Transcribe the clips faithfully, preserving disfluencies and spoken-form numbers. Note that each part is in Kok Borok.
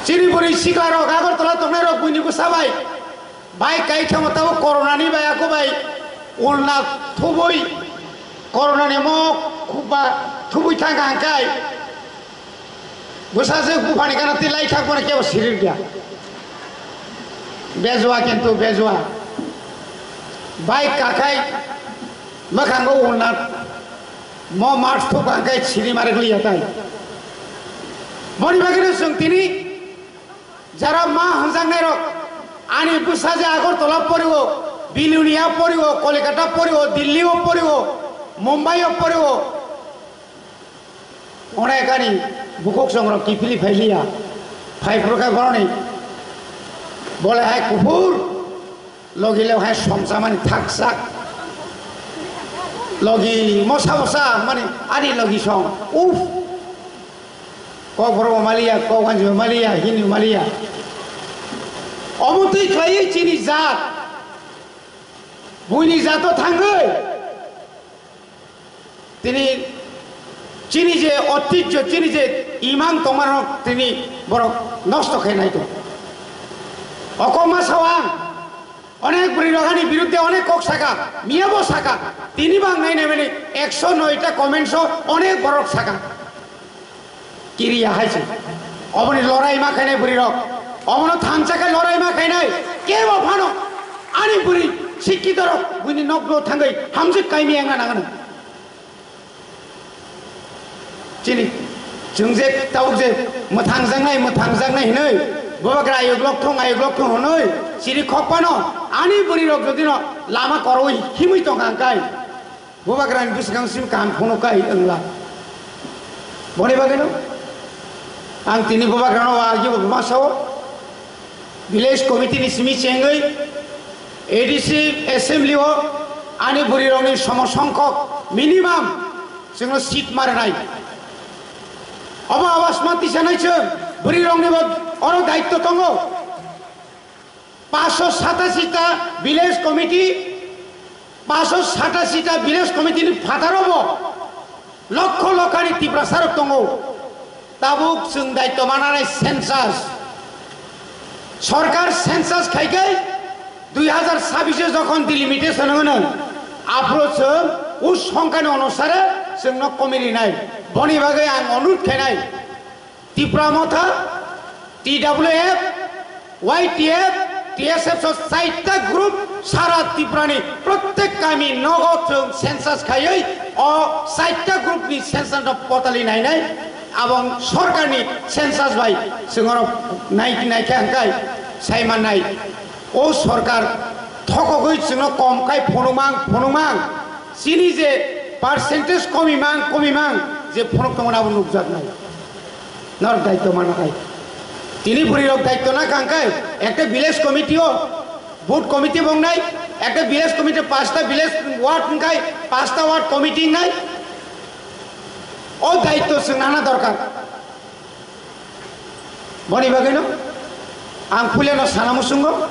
Chini bwrwi sikla rok Agartala tongnai rok buini bwsa bai. Bai kai thamo tabo corona ni bai ako bai ulna thubui corona ni mo khukba thubui thang hang kai. Bwsa se buphani gana ti lai thak bono kebo sirir dia. Bejua kintu bejua. Bai kakai mwkhango ulna mo mat thuk hang kai siri marik liya tai. Boni bagino chwng tini Jara ma hwnjaknairok, ani bwsa je Agartala poriwo, Bilonia poriwo, Kolkata poriwo, Delhi o poriwo, Mumbai o poriwo, onekani bukhuk songrok kiphilwi phailiya, phaiphuru khe boroni bole hai kuphur. Logi le hai somsa mani thaksak. Logi mosa mosa mani ani logi song. Uf. Kok borok maliya, kok anji maliya, hini maliya. Omo twi khlaiwi chini jat. Buini jato thangwi. Tini chini je otijjo, chini je imang tongmarok tini borok nosto khe nai tong. Okoma sawang, onek bwrwi rok ani biruddhe onek kok saka, miyabo saka, tini bang nai nai mani ekso noi ta comments o onek borok saka. Kiriya hai se. Oboni lorai ma khainai bwrwi rok. Obono thansa khe lorai ma khainai. Kebo phano ani bwrwi sikkito rok buini nokno thangwi hamjwk kaimi wngna nangano. Chini chwng je tabuk je mwthangjaknai, mwthangjaknai hinwi bubagra ayuk lok thung, ayuk lok thung hwnwi chiri khok phano ani bwrwi rok jodino lama koroi himwi tongkha hwnkhe. Bubagrani bwskango simi kaham phunuk kai wngla. Boni bagwino ang tini bubagrano agi bo ma sao. Village committee ni simi chengwi A D C assembly o ani bwrwi rokni somo songkhok minimum chwngno seat marinai. Obo awas ma tisanai chwng bwrwi rokni bo oro daitto tongo. Paanso satashi ta village committee, paanso satashi ta village committee ni phataro bo lokho lokhani Tiprasa rok tongo. Tabuk chwng daityo mananai census. Sorkar census khaikai dui hazar sabbish o jokhon delimitation hwno, aphuru chwng o songkhani onusare chwngno komi rinai. Boni bagwi ang onurod khainai. Tipra Motha, T W F, Y T F, T S F so chaita group sara Tiprani prottek kami nogo chwng census khaiwi o chaita group ni census no potali nainai, abong sorkarni census bai chwng oro nai naikhe hwnkhe sai mannai. O sorkar thokogwi chwngno kom khai phunukmang phunukmang chini je percentage komimang komimang je phunuk tongmani abo nukjaknai. Norok daityo mana khai. Tini bwrwi rok daityo na kang khai. Ekta village committee o, booth committee bo wngnai, ekta village committee pasta village ward wngkhai, pasta ward committee wngnai. O daityo chwng nana dorkar. Boni bagwino ang puilano sana muchungo,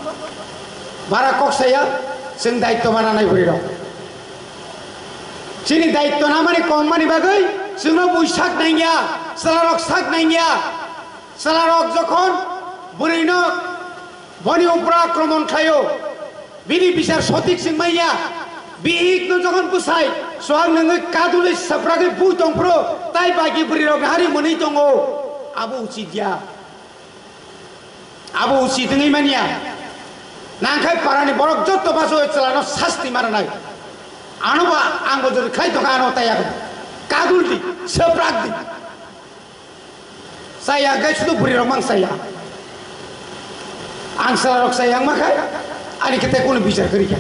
bara kok saya, chwng daityo mana nai bwrwi rok. Chini daityo namani kong mani bagwi chwngno bui sak nangya, chwlarok sak nangya. Chwlarok jokhon bwrwino boni upra akromon khlaio, bini bichar sotik chwng manya, bihikno jokhon bwsai chuak nungwi kadulwi swprakgwi bui tongphuru, tai bagi bwrwirokni hari mwnwi tongo, abo uchit ya. Abo uchi tongwi manya. Nangkhai parani borok jotto baso chwlano sasti maranai. Ano ba angbo jodi khlai tongkha ano taya kadul di, swprak di. Saya khe sudu bwrwi rok mang saya. Ang chwla rok saya wngma khai ani khe tei kunu bichar kwrwi kha.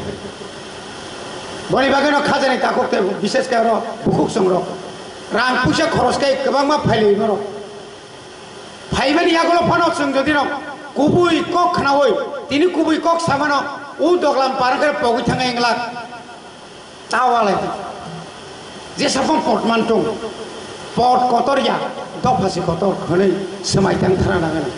Boni bagwi no khajani takhuk tei bises khe oro bukhuk chwng rok. Rang puisa khoros khe kwbangma phailwi norok. Phaimani yagulo phano chwng jodi no kubui kok khnaui, tini kubui kok samano, u doglam parang khe pogwi thangwi wnglak. Ta walai di. Jesapang pot man tong, pot kotor ya, dopha se kotor hwnwi swmai tang thara nangani.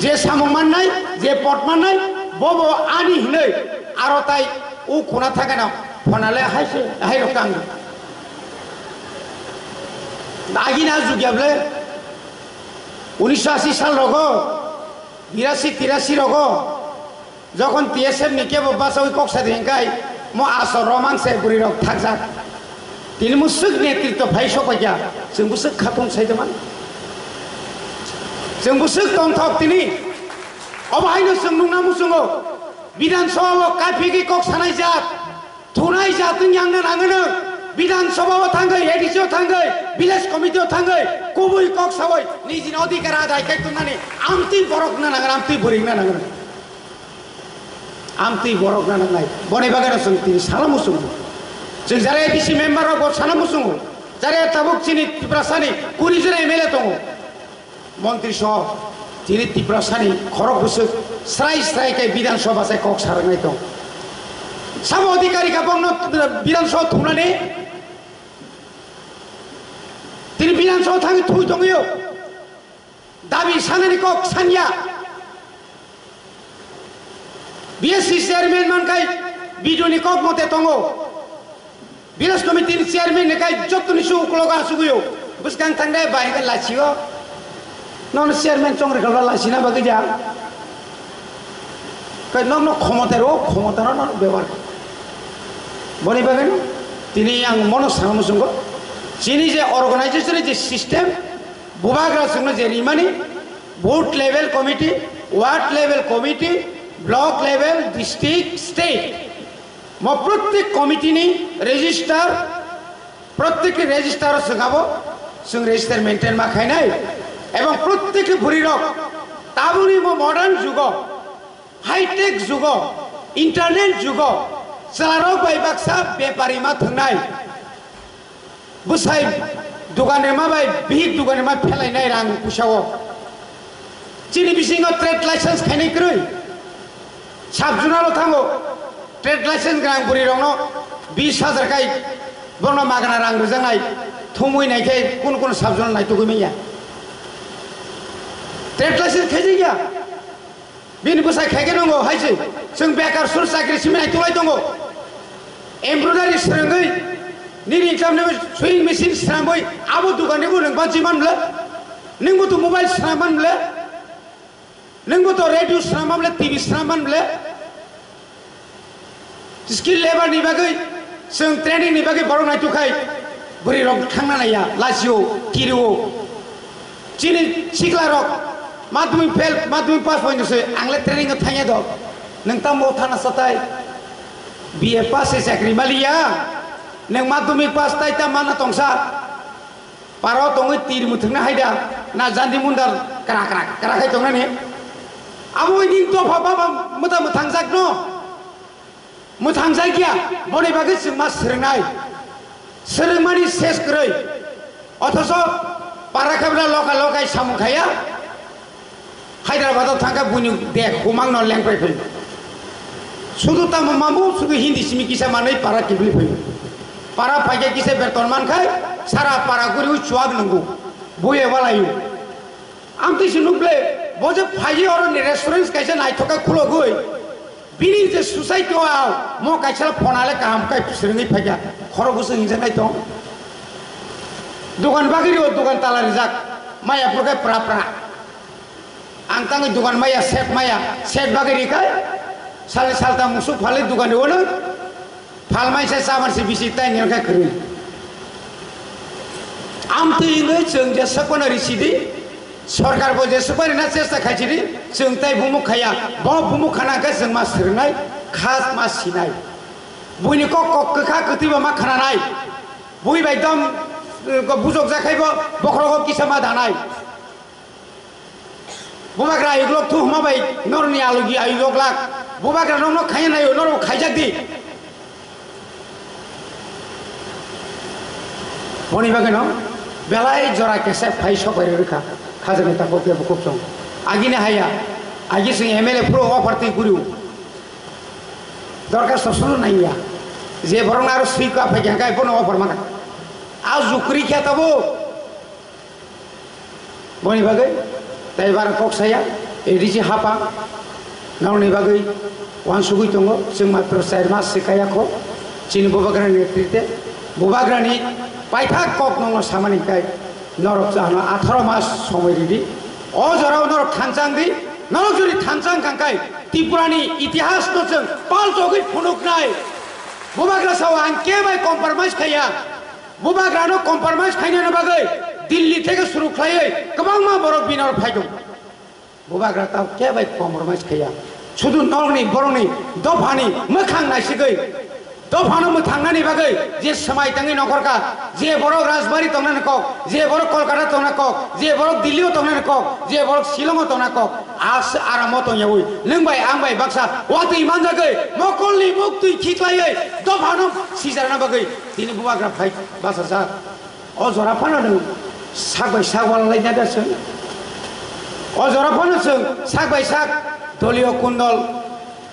Je samung mannai, je pot mannai, bobo ani hwnwi aro tai u khuna thangano phonale hai se, hai rok kang. Agina jugya ble, Unisho asi sal rogo, birasi tirasi rogo, jokhon T S F ni kebo bachawi kok sadi hingkai, mo asor romang se bwrwi rok thakjak. Tini musuk netritw phai sokpaikha, chwng busuk khatung sai tongma. Chwng busuk tongthok tini. Obo haino chwng nungna muchungo. Bidhan Sabha o kaphigwi kok sanai jat. Thunai jatwng yangna nangwno, Bidhan Sabha o thangwi, A D C o thangwi, Village Committee o thangwi, kubui kok sawi, nijini odhikar adai khai tongnani, amtwi borok na nangnai, amtwi bwrwi na nangnai. Amtwi borok na nangnai. Boni bagwi no chwng tini salo muchungo. Chwng jara A D C member rok bo salo muchungo. Jara tabuk chini Tiprasani kuri jora M L A tongo. Montri soh tini Tiprasani khorok bwswk srai srai khe Bidhan Sabha se kok sarwnai tong. Sabo adhikari kha bongno Bidhan Sabha thumnani tini Bidhan Sabha thangwi thui tongwio. Dabi sanani kok sanya. B S C chairman mankhai B D O ni kok mote tongo. Village committee ni chairman ni kai jottoni su uklogo asugwi o. Bwskang thangde bai hwnkhe lachio. Nono chairman chongri khabla lachina bagwi ja. Kai nokno khomota ro, khomota no nono bebhar. Boni bagwi no tini ang mono sana muchungo. Chini je organization ni je system, bubagra chwngno je rimani, booth level committee, ward level committee, block level, district, state. Mo prottek committee ni register, prottek ni register o swngabo, swng register maintain ma khainai. Ebong prottek ni bwrwi rok tabuni mo modern jugo, high tech jugo, internet jugo, chwlarok bai baksa bepari ma thwngnai. Bwsai dugan rema bai bihik dugan rema phelainai rang puisa o. Chini bisingo trade license khainai kwrwi. Sub zonal o thango. Trade license gwnang bwrwi rokno bis hajar kai borokno magana rang rwjaknai thumwi nai khe kun kun sub zonal naitugwi manya. Trade license khaijak ya. Bini bwsai khaikhe nungo hai se. Chwng bekar sur chakri simi nai tulai tongo. Embroidery swrwngwi nini income ni sewing machine swnamwi abo dukan ni bo nwng banchi man bwle. Nwng bo to mobile swnam man bwle. Nwng bo to radio swnam man bwle, T V swnam man bwle. Skill labor ni bagwi, chwng training ni bagwi borok naituk khai, bwrwi rok thangna naiya, lachio, kirio. Chini sikla rok, madhyamik fail, madhyamik pass pointo se, ang le training o thangya do. Nwng tamo thana satai, B A pass se chakri maliya, nwng madhyamik pass tai ta mana tongsa. Paro tongwi tir muthungna haida, na jandi mundar kra kra kra khai tongnani. Abo ini dopha baba muta muthangjakno. Muthangjakya, boni bagwi chwngma swrwngnai. Swrwngmani ses kwrwi. Othoso para khabla loka lokai samung khaya. Hyderabad o thangkha buini de humang no lengpai phai. Sudu tamo mamu sudu Hindi simi kisa manwi para kibli phai. Para phaikhe kisa berton mankhai sara para guri u chuak nungu. Buye walayu. Amtwi se nukle bo je phaiye oro ni restaurant kaisa naithoka khulogwi. Bini je society o ang mo kaisa phone ale kaham kai swrwngwi phaikha khoro bwswk hinjaknai tong. Dukan bagwi rio dukan tala rijak maya phurkhe pra pra. Ang tangwi dukan maya, set maya, set bagwi rikhai, salni salta musuk phalwi dukan rio no, phalmai se chamar se bisi tai nirokhe kwrwi. Amtwi wngwi chwng je sokono risidi, sorkar bo je sokono rina chesta khaisidi, chwng tai bumuk khaya, bo bumuk khana khe chwng ma swrwngnai, kha ma sinai. Buini kok kok kwkha kwtwi bo ma khananai. Bui bai dom, eh, bujok jakhai bo bokhorogo kisa ma danai. Bubagra ayuk lok thu huma bai norni alugi ayuk lok lak. Bubagra nokno khaiya nayo norok khaijak di. Boni bagwi no belai jora kese phai sok bai rwkha. Khajani tako khe bukhuk chong. Agini haya. Agi sing M L A phuru offer twi guriu. Dorkhasto suru naiya. Je borok aro sui ka phai kha kai bono offer mana. A jukri khe tabo. Boni bagwi tei bara kok saya, A D C hapang, nokni bagwi wansugwi tongo, chwng matro char mas se kaya kho, chini bubagrani netrite, bubagrani paithak kok nokno samani kai, norok chano atharo mas somoi ridi, O jorao norok thansa wng di, norok jodi thansa wng kha khe Tripurani itihasno chwng palchogwi phunuknai. Bubagra sao ang kebai compromise khaiya. Bubagrano compromise khainani bagwi Delhi theke suru khlaiwi kwbangma borok bini oro phai tongo. Bubagra tao kebai compromise khaiya. Sudu norokni borokni dophani mwkhang naisigwi dophano mwthangnani bagwi je swmai tangwi nongkhorkha, je borok Rajbari tongnani kok, je borok Kolkata tongna kok, je borok Delhi-o tongnani kok, je borok Shillong-o tongna kok, as aramo tongyawi nwng bai ang bai baksa watwi manjagwi mokolni muktwi khiklaiwi dophano sijarna bagwi tini Bubagra phai bachajak. O jora phano nwng sak bai sak wala lai da chwng. O jora phano chwng sak bai sak doliyo kundol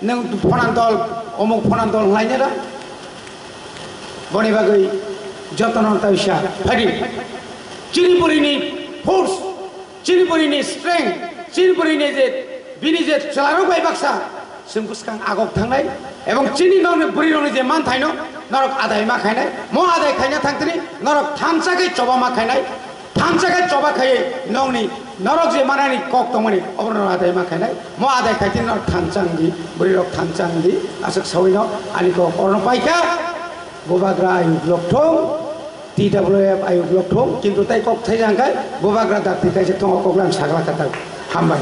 nwng phonan dol, omuk phonan dol lai da. Boni bagwi jotono taisa phadi. Chini burini force, chini burini strength, chini burini je bini je chwlarok bai baksa chwng bwskang agok thangnai, ebong chini norokni bwrwirokni je manthaino norok adai ma khainai, mo adai khaina thangtini norok thansa khe choba ma khainai, thansa khe choba khaiwi nongni norok je manani kok tongmani obono norok adai ma khainai, mo adai khaitini norok thansa wngdi, bwrwirok thansa wngdi, aswk sawino ani kok orono paikha. Bubagra ayuk lokthong, T W F ayuk lokthong, kintu tai kok thaisa hwnkhe Bubagra dakti kaisa tongo koklam sagla katak. Hambai.